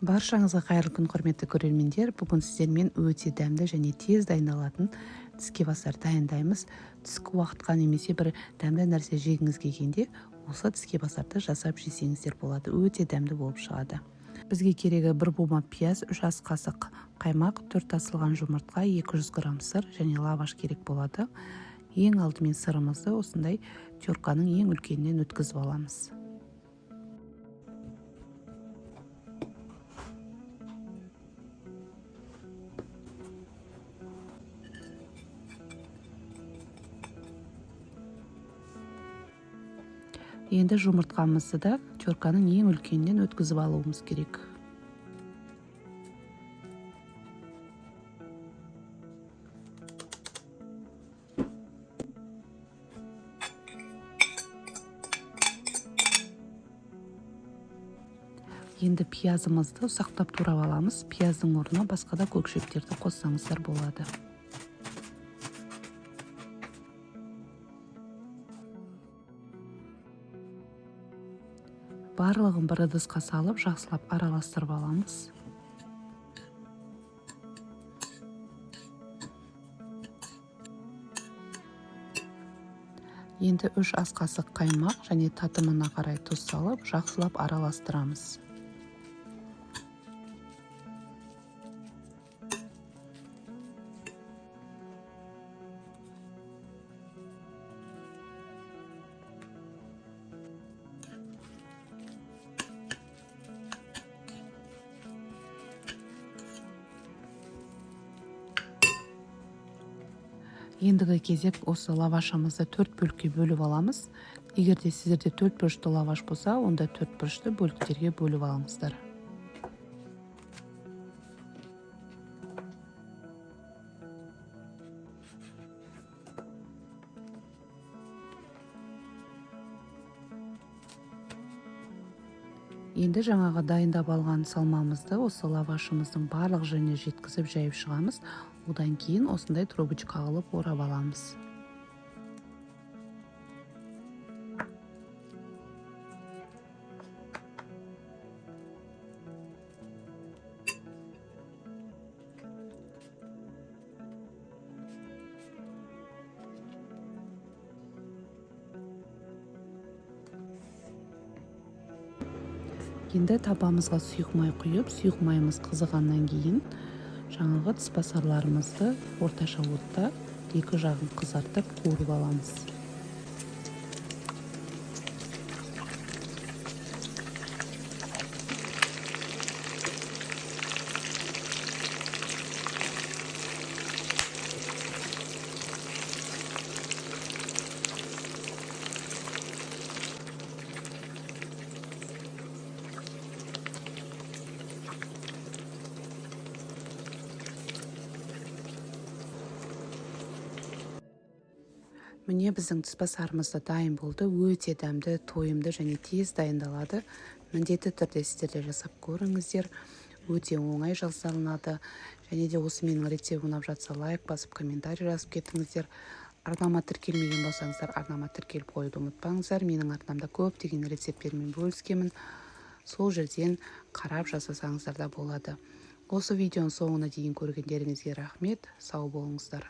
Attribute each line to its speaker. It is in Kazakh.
Speaker 1: Баршаңызға қайырлы күн, құрметті көрермендер. Бүгін сіздермен өте дәмді және тез дайындалатын тіске басар дайындаймыз. Түскі уақытқа немесе бір дәмді нәрсе жегіңіз келгенде осы тіске басарды жасап жесеңіздер болады. Өте дәмді болып шығады. Бізге керегі бір бума пияз, 3 ас қасық қаймақ, 4 тасылған жұмыртқа, 200 грамм сыр және лаваш керек болады. Ең алдымен сырымызды осындай терканың ең үлкенінен өткізіп аламыз. Енді жұмыртқамызды да терканың ең үлкенінен өткізіп алуымыз керек. Енді пиязымызды ұсақтап турап аламыз. Пияздың орнына басқа да көк шөптерді қоссаңыздар болады. Барлығын бір ыдысқа салып, жақсылап араластырып аламыз. Енді 3 ас қасық қаймақ және татымына қарай тұз салып, жақсылап араластырамыз. Ендігі кезек осы лавашымызды 4 бөлікке бөліп аламыз. Егер де сіздерде 4 бұрышты лаваш болса, онда 4 бұрышты бөліктерге бөліп алыңыздар. Енді жаңағы дайындап алған салмамызды осы лавашымыздың барлық жеріне жеткізіп жайып шығамыз. Одан кейін осындай трубочка алып орап аламыз. Енді табамызға сұйық май құйып, сұйық майымыз қызығаннан кейін жаңағы тіс басарларымызды орташа отта екі жағын қызартып қуырып аламыз. Міне біздің тіс басарымыз да дайын болды. Өте дәмді, тойымды және тез дайындалады. Міндетті түрде сіздер де жасап көріңіздер. Өте оңай жасалынады. Және де осы менің рецептім ұнап жатса, лайк басып, комментарий жазып кетіңіздер. Арнама тіркелмеген болсаңыздар, арнама тіркеліп қоюды ұмытпаңыздар. Менің арнамда көптеген рецепттермен бөліскемін. Сол жерден қарап жасасаңыздар да болады. Осы видеоның соңына дейін көргендеріңізге рахмет. Сау болыңыздар.